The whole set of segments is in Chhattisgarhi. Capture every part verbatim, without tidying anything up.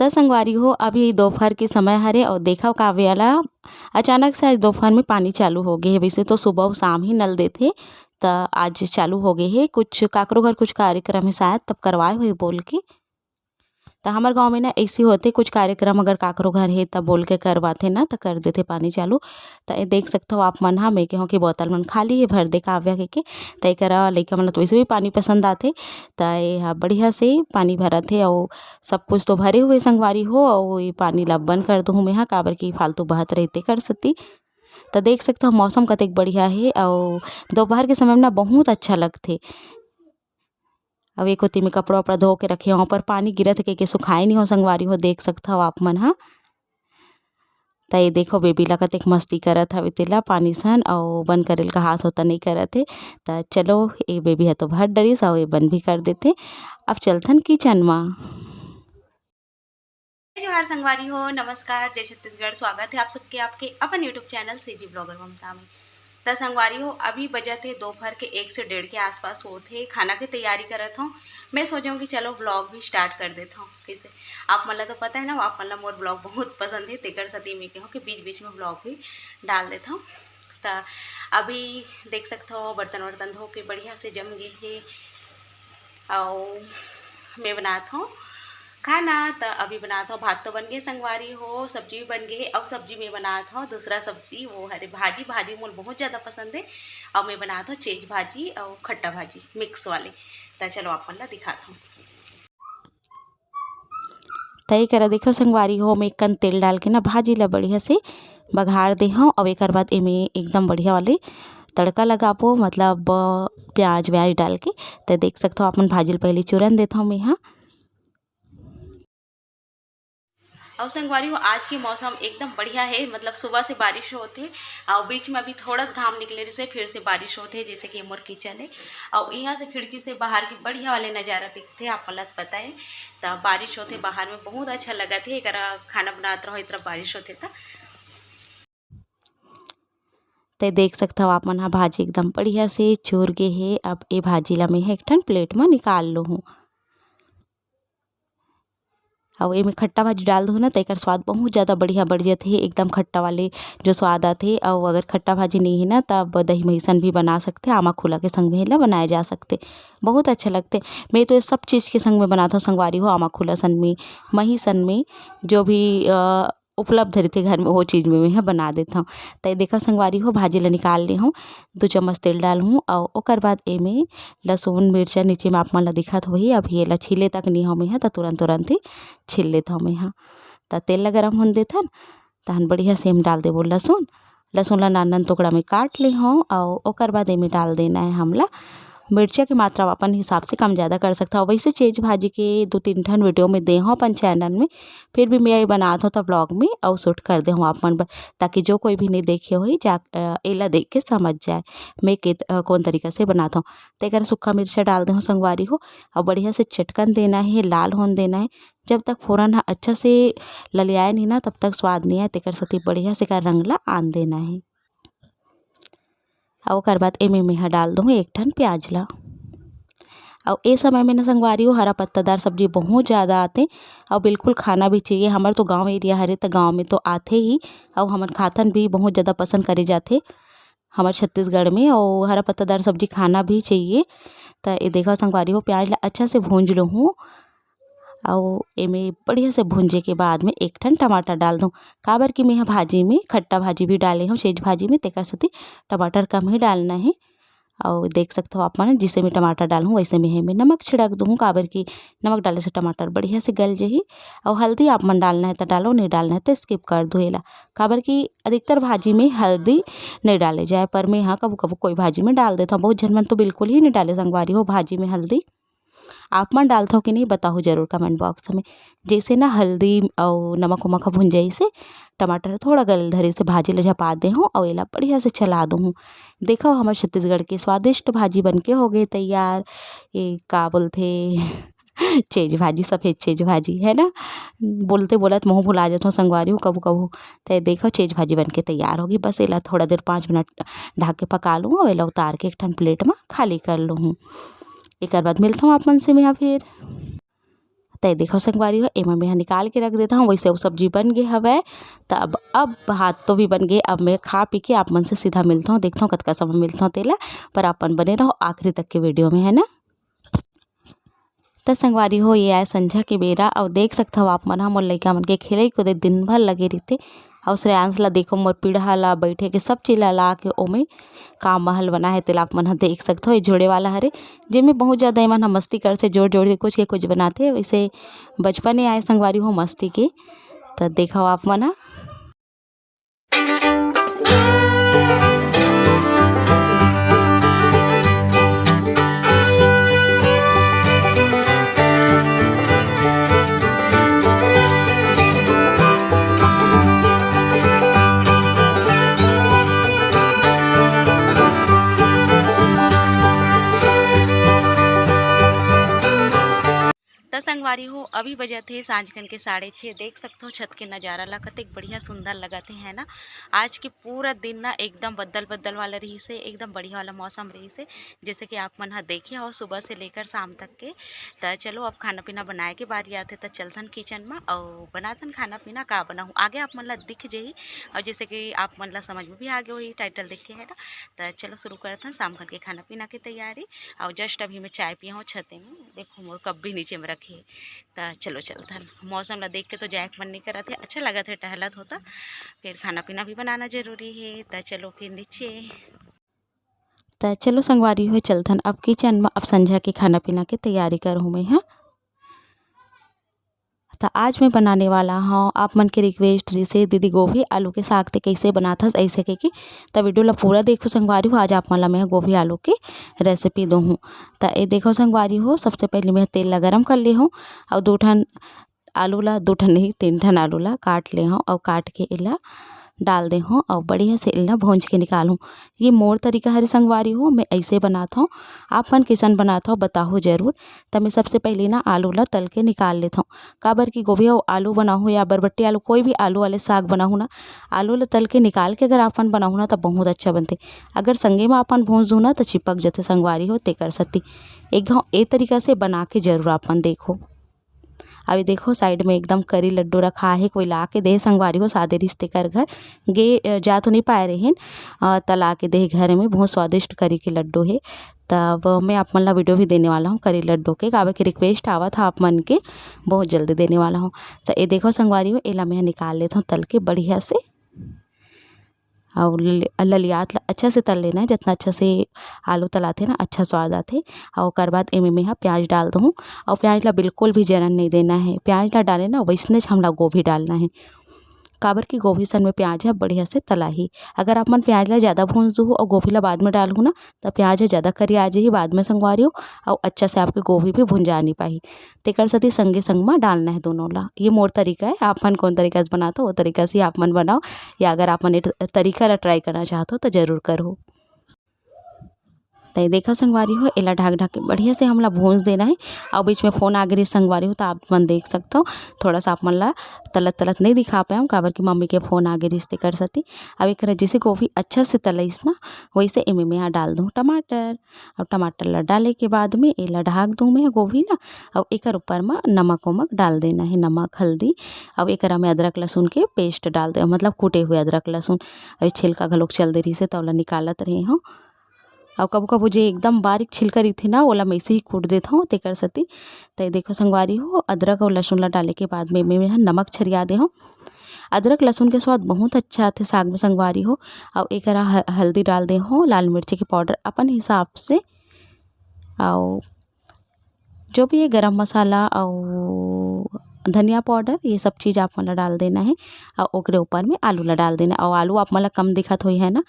त संगवारी हो, अभी दोपहर के समय हरे अउ देखव काव्या ला अचानक से आज दोपहर में पानी चालू हो गे हे। वैसे तो सुबह अउ शाम ही नल देथे, त आज चालू हो गे हे। कुछ काकरो घर कुछ कार्यक्रम हे शायद, तब करवाए होही बोल के। त हमर गाँव में ना ऐसी होथे, कुछ कार्यक्रम अगर काकरो घर हे त बोल के करवाथे ना, त कर देथे पानी चालू। त ये देख सकथव आप मन ह, मैं कहूँ कि बोतल मन खाली हे, भर दे काव्या के, के। त एकरा लइका मन ल तो वैसे भी पानी पसंद आथे। त ये ह बढ़िया से पानी भरत हे अउ सब कुछ तो भरे हुए संगवारी हो, अउ ये पानी ला बंद कर दूहूँ मैं ह, काबर कि फालतू बहत रहिथे कर सती। त देख सकथव मौसम कतेक बढ़िया हे, अउ दोपहर के समय में ना बहुत अच्छा लगथे। अउ एक कोती में कपड़ा वपड़ा धो के रखे हव, पर पानी गिरत हे कहिके सुखाए नहीं हो संगवारी हो, देख सकथव आप मन ह। त ये देखो बेबी ला कतेक मस्ती करत हवे तेला पानी सन, अउ बंद करे ल कहात हो त नइ करत हे। त चलो, ये बेबी ह तो भर डरिस अउ ये बंद भी कर देथे। अब चलथन किचन म। जय जोहार संगवारी हो, नमस्कार, जय छत्तीसगढ़। स्वागत है आप सबके आपके अपन YouTube चैनल सीजी ब्लॉगर ममता में। त संगवारी हो, अभी बजत हे दोपहर के एक से डेढ़ के आसपास होत हे, खाना के तैयारी करत हूँ। मैं सोचूँ कि चलो ब्लॉग भी स्टार्ट कर देता हूँ। कैसे आप मन ला तो पता है ना, आप मन ला मोर ब्लॉग बहुत पसंद है, तेकर सेती मैं कहूँ कि बीच बीच में ब्लॉग भी डाल देता हूँ। त अभी देख सकत हो बर्तन वर्तन धो के बढ़िया से जम गे हे। अउ मैं बनात हूँ खाना। त अभी बनात हूँ, भात तो बन गे संगवारी हो, सब्जी भी बन गे हे। अउ सब्जी में बनात हूँ दूसरा सब्जी, वो हरे भाजी। भाजी मोला बहुत ज़्यादा पसंद है। अउ मैं बनात हूँ चेज भाजी अउ खट्टा भाजी मिक्स वाले। त चलो आप मन ला दिखात हूँ। त ये करा देखो संगवारी हो, मैं एक कन तेल डाल के ना भाजी ला बढ़िया से बघार दे हूँ। अउ एकर बाद एमे एकदम बढ़िया वाले तड़का लगाबो, मतलब प्याज व्याज डाल के। त देख सकत हो आप मन, भाजी ला पहले चूरन देत हूँ मैं यहाँ। अउ संगवारी हो, आज के मौसम एकदम बढ़िया है, मतलब सुबह से बारिश होत हे, अउ बीच में अभी थोड़ा सा घाम निकले रहिसे, फिर से बारिश होत हे, जैसे कि मोर किचन है। अउ यहाँ से खिड़की से बाहर के बढ़िया वाले नज़ारा दिखथे, आप मन ला पता है। त बारिश होत हे बाहर में, बहुत अच्छा लगत हे, एकरा खाना बनात रहो, इतना बारिश होत हे त। ते देख सकत हव आप मन ह, भाजी एकदम बढ़िया से चूर गे हे। अब ए भाजी ला मैं ह एक ठन प्लेट म निकाल लूहूँ। अउ एमे खट्टा भाजी डाल दो ना, त एकर स्वाद बहुत ज़्यादा बढ़िया बढ़ जाथे, एकदम खट्टा वाले जो स्वाद आथे। अउ अगर खट्टा भाजी नहीं है ना, तब दही महीसन भी बना सकथे, आमा खुला के संग में एला बनाया जा सकथे, बहुत अच्छा लगथे। मैं तो ये सब चीज़ के संग में बनात हूँ संगवारी हो, आमा खुला सन में, महीसन में, जो भी अ, उपलब्ध रहिथे घर में, वो चीज़ में मैं ह बना देत हूँ। त ये देखो संगवारी हो, भाजी ला निकाल ले हूँ, दो चम्मच तेल डाल हूँ, अउ ओकर बाद एमे लहसुन मिर्चा नीचे में आप मन ला दिखत होही, अभी एला छीले तक नहीं हूँ मैं ह, त तुरंत तुरंत ही छील लेत हूँ मैं ह। त तेल ला गरम होन देथन, तहन बढ़िया से एम डाल देबो लहसुन। लहसुन ला नान नान टुकड़ा में काट ले हूँ, अउ ओकर बाद एमे डाल देना है हमला मिर्चा के मात्रा अपन हिसाब से कम ज़्यादा कर सकथव। वैसे चेज भाजी के दो तीन ठन वीडियो में दे हूँ अपन चैनल में, फिर भी मैं ये बनात हूँ त ब्लॉग में अउ शूट कर दे हूँ आप मन बर, ताकि जो कोई भी नहीं देखे होही जा, अ, एला देख के समझ जाए मैं के, अ, कौन तरीका से बनात हूँ। त एकर सूखा मिर्चा डाल दे हूँ संगवारी हो, अउ बढ़िया से चटकन देना है, लाल होन देना है। जब तक फोरन ह अच्छा से ललियाए नहीं ना, तब तक स्वाद नहीं आए। तेकर सेती बढ़िया से एकर रंग ला आन देना है। अउ ओकर बाद एमे मेंहा डाल दूँ एक ठन प्याज ला। अउ ए समय में ना संगवारी हो, हरा पत्तादार सब्जी बहुत ज़्यादा आथे अउ बिल्कुल खाना भी चाहिए। हमर तो गाँव एरिया हरे, त गाँव में तो आथे ही, अउ हमन खाथन भी, बहुत ज़्यादा पसंद करे जाथे हमर छत्तीसगढ़ में। अउ हरा पत्तादार सब्जी खाना भी चाहिए। त ए देखो संगवारी हो, प्याज ला अच्छा से भूंज लूँ हूँ। अउ एमे बढ़िया से भूंजे के बाद में एक ठन टमाटर डाल दूँ, काबर कि मेंहा भाजी में खट्टा भाजी भी डाले हूँ, चेज भाजी में, तेकर सेती टमाटर कम ही डालना है। अउ देख सकत हो आप मन, जिसे मैं टमाटर डालहूँ, वैसे में एमे नमक छिड़क दूँ, काबर कि नमक डाले से टमाटर बढ़िया से गल जही। अउ हल्दी आप मन डालना है त डालो, नहीं डालना है त स्किप कर दो एला, काबर कि अधिकतर भाजी में हल्दी नहीं डाले जाए, पर मेंहा कभू कभू कोई भाजी में डाल देत हूँ। बहुत झन मन तो बिल्कुल ही नहीं डाले संगवारी हो भाजी में हल्दी। आप मन डालथव कि नहीं, बताहू जरूर कमेंट बॉक्स में। जैसे ना हल्दी अउ नमक उमक ह भुंजाइसे, टमाटर थोड़ा गल धरे से भाजी ला झपा दे हूँ अउ एला बढ़िया से चला दूँ हूँ। देखो हमर छत्तीसगढ़ के स्वादिष्ट भाजी बन के हो गए तैयार। ये का बोलथे चेज भाजी, सफेद चेज भाजी है ना, बोलते बोलत मुँह भुला जात हूँ संगवारी हो कभू कभू। त देखो चेज भाजी बन के तैयार होगी, बस एला थोड़ा देर पाँच मिनट ढाक के पका लूँ अउ एला उतार के एक ठन प्लेट में खाली कर लूँ हूँ। एकर बाद मिलत हूँ आप मन से मेंहा फिर। त त देखो संगवारी हो, एमा मैं निकाल के रख देत हँव। वइसे अउ सब्जी बन गे हवय, त अब, अब भात तो भी बन गे। अब मैं खा पी के आप मन से सीधा मिलत हँव, देखत हँव कतका समय मिलत हँव तेला, पर आप मन बने रहो आखिरी तक के video में, है ना। त संगवारी हो, ये आय संझा के बेरा, अउ देख सकत हव आप मन ह, मोर लइका मन के खेलई कूदे दिन भर लगे रहिथे। अउ श्रेयांश ला देखो, मोर पीढ़ा ला, बइठे के सब चीज ला ला के ओमे का महल बना हे, तेला आप मन ह देख सकत हव। ये झूले वाला हरे, जेमे बहुत ज्यादा एमन ह मस्ती करथे, जोड़ जोड़ के कुछ के कुछ बनाथे। वइसे बचपन ए आय संगवारी हो मस्ती के। त देखव आप मन ह। त संगवारी हो, अभी बजत हे सांझ कन के साढ़े छः। देख सकथो छत के नज़ारा ला, कतेक बढ़िया सुंदर लगत हे, है ना। आज के पूरा दिन ना एकदम बदल बदल वाला रहिस हे, एकदम बढ़िया वाला मौसम रहिस हे, जैसे कि आप मन ह देखे हो सुबह से लेकर शाम तक के। त चलो, अब खाना पीना बनाए के बारी आथे, त चलथन kitchen म अउ बनाथन खाना पीना। का बनाहूँ, आगे आप मन ला दिख जही, अउ जैसे कि आप मन ला समझ में भी आ गे होही title देख के, है ना। त चलो, शुरू करथन शाम कन के खाना पीना के तैयारी। अउ just अभी मैं चाय पिए हँव छते में, देखो मोर cup भी नीचे में रखे हे। त चलो चलथन, मौसम ला देख के तो जाए के मन नहीं करत हे, अच्छा लगत हे टहलत हो त, फिर खाना पीना भी बनाना जरूरी हे। त चलो फिर नीचे। त चलो संगवारी हो, चलथन अब kitchen म, अब संझा के खाना पीना के तैयारी करहूँ मैं ह। त आज मैं बनाने वाला हँव, आप मन के request रहिस हे, दीदी गोभी आलू के साग ते कइसे बनाथस अइसे कहिके। त video ला पूरा देखो संगवारी हो, आज आप मन ला मैं गोभी आलू के recipe दोहूँ। त ए देखो संगवारी हो, सबसे पहले मैं तेल ला गरम कर ले हँव अउ दो ठन आलू ला, दो ठन नहीं, तीन ठन आलू ला काट ले हँव अउ काट के एला डाल दे हँव अउ बढ़िया से एला भूंज के निकालहूँ। ये मोर तरीका हरे संगवारी हो, मैं अइसे बनात हँव। आप मन कइसन बनात हव, बताहू जरूर। त मैं सबसे पहले ना आलू ला तल के निकाल लेत हँव, काबर कि गोभी अउ आलू बनाहूँ या बरबट्टी आलू, कोई भी आलू वाले साग बनाहूँ ना, आलू ला तल के निकाल के अगर आप मन बनाहू ना, त बहुत अच्छा बनथे। अगर संगे म आप मन भूंज दू ना, त चिपक जथे संगवारी हो, तेकर सेती एक घाव ए तरीका से बना के जरूर आप मन देखो। अभी देखो side में एकदम करी लड्डू रखा हे, कोई ला के दे संगवारी हो, सादे रिश्ते कर घर गे, अ, जा तो नहीं पाए रहेन, अ, त ला के दे घर में, बहुत स्वादिष्ट करी के लड्डू हे। तब मैं आप मन ला video भी देने वाला हूँ करी लड्डू के, काबर के request आवत हा आप मन के, बहुत जल्दी देने वाला हूँ। त ए देखो संगवारी हो, एला मैं निकाल लेत हूँ तल के बढ़िया से। अउ ल-, ललियात ला अच्छा से तल लेना है, जितना अच्छा से आलू तलाथे ना, अच्छा स्वाद आथे। अउ ओकर बाद एमे मेहा प्याज डाल दूँ, अउ प्याज ला बिल्कुल भी जरन नहीं देना है। प्याज ला डाले ना, वैसने हमला गोभी डालना है, काबर कि गोभी सन में प्याज ह बढ़िया से तलाही। अगर आप मन प्याज ला ज़्यादा भूंज दू अउ गोभी ला बाद में डालहू ना, त प्याज ह ज़्यादा करिया जाही बाद में संगवारी हो, अउ अच्छा से आपके गोभी भी भुंजा नहीं पाही। तेकर सेती संगे संग म डालना है दोनों ला। ये मोर तरीका है, आप मन कौन तरीका से बनाथो, वो तरीका से आप मन बनाओ, या अगर आप मन ए तरीका ला try करना चाहत हो, तो जरूर करो। त ये देखा संगवारी हो, एला ढाक ढाक के बढ़िया से हमला भूंज देना है। अउ बीच में phone आ गे रहिस संगवारी हो, त आप मन देख सकथो, थोड़ा सा आप मन ला तलत तलत नहीं दिखा पाएंव, काबर कि मम्मी के phone आ गे रहिस तेकर सेती। अब एक जैसे गोभी अच्छा से तलइस ना, वैसे एमे मैं डाल दूँ टमाटर। अब टमाटर ला डाले के बाद में एला ढाक दूँ मैं गोभी ला। अब एकर ऊपर म नमक वमक डाल देना है, नमक, हल्दी। अब एकरा में अदरक लहसुन के paste डाल दे, मतलब कूटे हुए अदरक लहसुन। अभी छिलका घलोक चल दे रहिस हे, त ओला निकालत रहे हूँ। अउ कभू कभू जे एकदम बारीक छिलका रहिथे ना, ओला मैं ऐसे ही कूट देत हूँ, तेकर सेती। त ये देखो संगवारी हो, अदरक अउ लहसुन ला डाले के बाद में, में, में नमक छरिया दे हूँ। अदरक लहसुन के स्वाद बहुत अच्छा आथे साग में संगवारी हो। अउ एकरा ह-, हल्दी डाल दे हूँ, लाल मिर्ची के powder अपन हिसाब से, अउ जो भी ये गरम मसाला अउ धनिया powder, ये सब चीज़ आप मन ला डाल देना है। अउ ओकरे ऊपर में आलू ला डाल देना। अउ आलू आप मन ला कम दिखत होई है ना,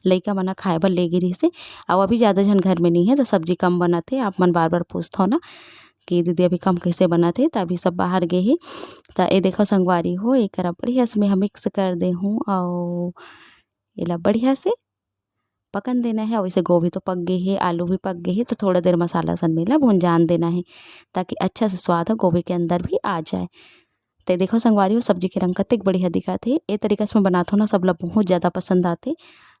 लइका मन ह खाए बर लेगे रहिस हे। अउ अभी ज़्यादा झन घर में नहीं है, त सब्जी कम बनत हे। आप मन बार बार पूछथो ना कि दीदी अभी कम कैसे बनत हे, त अभी सब बाहर गे हे। त ये देखो संगवारी हो, एकरा बढ़िया से मैं ह mix कर दे हूँ अउ एला बढ़िया से पकन देना है। वैसे गोभी तो पक गे हे, आलू भी पक गे हे, तो थोड़ा देर मसाला सन में ला भुंजान देना है, ताकि अच्छा से स्वाद ह गोभी के अंदर भी आ जाए। ते देखो संगवारी हो, सब्जी के रंग कतेक बढ़िया दिखत हे। ए तरीका से मैं बनाथो ना, सब ला बहुत ज़्यादा पसंद आथे।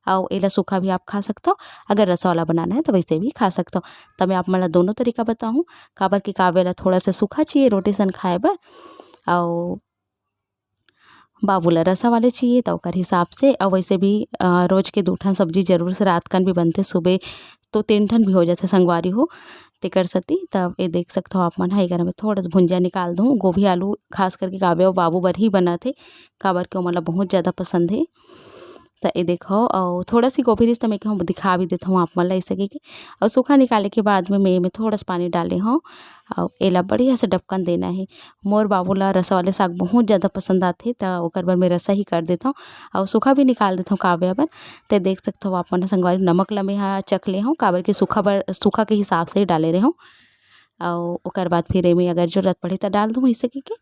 अउ एला सूखा भी आप खा सकथव। अगर रसा वाला बनाना है तो वैसे भी खा सकथव। त मैं आप मन ला दोनों तरीका बताहूँ, काबर कि काव्या ला थोड़ा सा सूखा चाहिए रोटी सन खाए बर, अउ बाबू ला रसा वाले चाहिए, त ओकर हिसाब से। अउ वैसे भी, अ, रोज के दू ठन सब्जी जरूर से रात कन भी बनथे, सुबह तो तीन ठन भी हो जाथे संगवारी हो। तेकर सेती तब ये देख सकथव आप मन ह, एकर में थोड़ा सा भुंजा निकाल दूँ। गोभी आलू खास करके काव्या अउ बाबू बर ही बनत हे, काबर के ओमन ला बहुत ज़्यादा पसंद हे। त ये देखो, अउ थोड़ा सी गोभी रिस त मैं कहूँ दिखा भी देथव आप मन ला, ऐसे कहिके। अउ सूखा निकाले के बाद में मैं एमे थोड़ा सा पानी डाले हव, अउ एला बढ़िया से डबकन देना हे। मोर बाबू ला रसा वाले साग बहुत ज़्यादा पसंद आथे, त ओकर बर मैं रसा ही कर देथव, अउ सूखा भी निकाल देथव काव्या बर। ते देख सकथव आप मन ह संगवारी, नमक ला मैं ह चख ले हव, काबर के सूखा बर, सूखा के हिसाब से ही डाले रहे हव। अउ ओकर बाद फिर एमे अगर जरूरत पड़ही त डाल दूँ, ऐसे कहिके।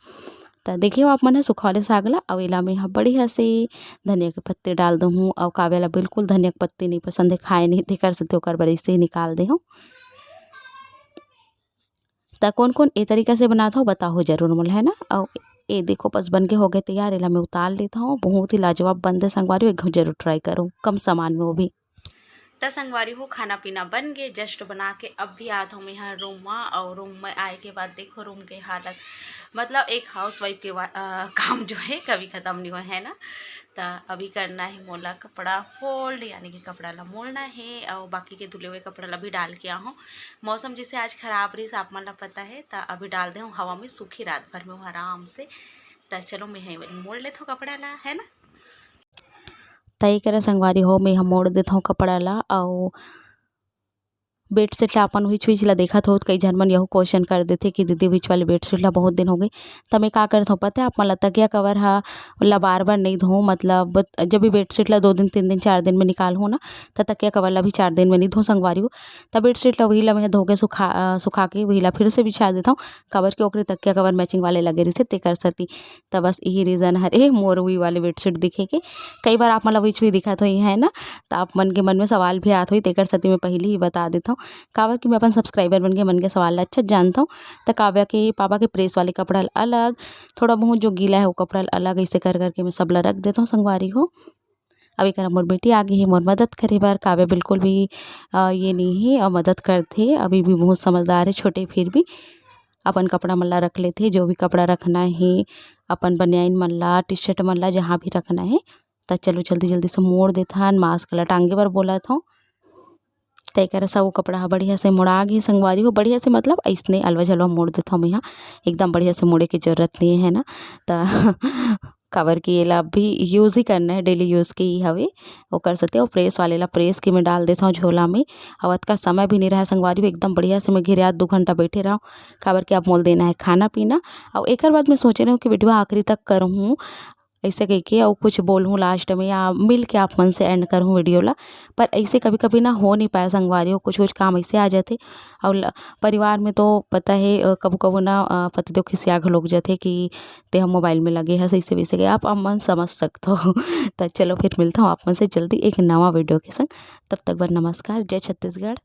त देखियो आप मन ह सूखा वाले साग ला, अउ एला मैं ह बढ़िया से धनिया के पत्ती डाल दूँ, अउ काव्या ला बिल्कुल धनिया के पत्ती नहीं पसंद है, खाए नहीं, तेकर सेती ओकर बर ऐसे ही निकाल दे हव। त कोन कोन ए तरीका से बनात हो, बताओ जरूर मोला, है ना। अउ ए देखो, बस बन के हो गए तैयार, एला मैं उतार लेत हव। बहुत ही लाजवाब बनथे संगवारी हो, एक घाव जरूर try करो, कम सामान में वो भी। त संगवारी हो, खाना पीना बन गए, just बना के अब भी आत हव मैं ह room मा। अउ room में आए के बाद देखो room के हालत, मतलब एक housewife के वा-, अ, काम जो है कभी खत्म नहीं हुआ है ना। त अभी करना है मोला कपड़ा fold, यानी कि कपड़ा ला मोड़ना है, अउ बाकी के धुले हुए कपड़ा ला भी डाल के आहूँ। मौसम जैसे आज खराब रहिस, आप मन ला पता है, त अभी डाल दे हूँ हवा में, सूखी रात भर में वो आराम से। त चलो मैं ह मोड़ लेत हूँ कपड़ा ला, है ना। त ये करा संगवारी हो, मैं ह मोड़ देत हूँ कपड़ा ला, अउ bedsheet ला अपन उहिच उहिच ला देखत हो, त कई झन मन यहू question कर देथे कि दीदी उहिच वाले bedsheet ला बहुत दिन हो गए। त मैं का करत हूँ पता है आप मन ला, तकिया cover ह ला बार बार नहीं धोऊँ, मतलब जब भी bedsheet ला दो दिन, तीन दिन, चार दिन में निकाल हूँ ना, त तकिया cover ला भी चार दिन में नहीं धो संगवारी हो। त bedsheet ला वही ला मैं धो के सुखा, अ, सुखा के वही ला फिर से बिछा देत हूँ, काबर कि ओकरे तकिया cover matching वाले लगे रहिथे तेकर सेती। त बस यही reason हरे मोर उही वाले bedsheet दिखे के। कई बार आप मन ला उहिच उही दिखत होही, है ना, त आप मन के मन में सवाल भी आत होही, तेकर सेती मैं पहिली ही बता देत हूँ, काबर कि मैं अपन subscriber मन के, मन के सवाल ला अच्छा जानत हूँ। त काव्या के पापा के press वाले कपड़ा ला अलग, थोड़ा बहुत जो गीला है वो कपड़ा ला अलग, ऐसे कर करके मैं सब ला रख देत हूँ संगवारी हो। अब एकरा मोर बेटी आ गे हे मोर मदद करे बर। काव्या बिल्कुल भी, अ, ये नहीं है अउ मदद करथे, अभी भी बहुत समझदार है, छोटे फिर भी अपन कपड़ा मन ला रख लेथे, जो भी कपड़ा रखना है, अपन बनियान मन ला, T-shirt मन ला, जहाँ भी रखना है। त चलो जल्दी जल्दी से मोड़ देथन, mask ला टांगे बर बोलत हूँ। त एकरा सब कपड़ा ह बढ़िया से मोड़ा गे संगवारी हो, बढ़िया से मतलब ऐसने अलवा झलवा मोड़ देथव मैं ह, एकदम बढ़िया से मोड़े के जरूरत नहीं है ना। त काबर कि एला अभी use ही करना है, daily use के ही हवे, ओकर सेती अउ press वाले ला press के मैं डाल देथव झोला में। अउ अतका समय भी नहीं रहा संगवारी हो, एकदम बढ़िया से मैं घेरिया दू घंटा बैठे रहव, काबर कि अब मोल देना है खाना पीना। अउ एकर बाद मैं सोचे रहूँ कि video आखिरी तक करहूँ, ऐसे कहिके अउ कुछ बोलहूँ last में या मिल के आप मन से end करहूँ video ला। पर ऐसे कभी-कभी ना हो नहीं पाए संगवारी हो, कुछ-कुछ काम ऐसे आ जाथे। अउ ल-, परिवार में तो पता है, अ, कभू-कभू ना, अ, पतिदेव खिसिया घलोक जाथे कि "ते ह mobile में लगे हस," ऐसे वैसे के आप, आप मन समझ सकथो। त चलो फिर मिलता हूँ आप मन से जल्दी एक नवा video के संग। तब तक बर नमस्कार, जय छत्तीसगढ़।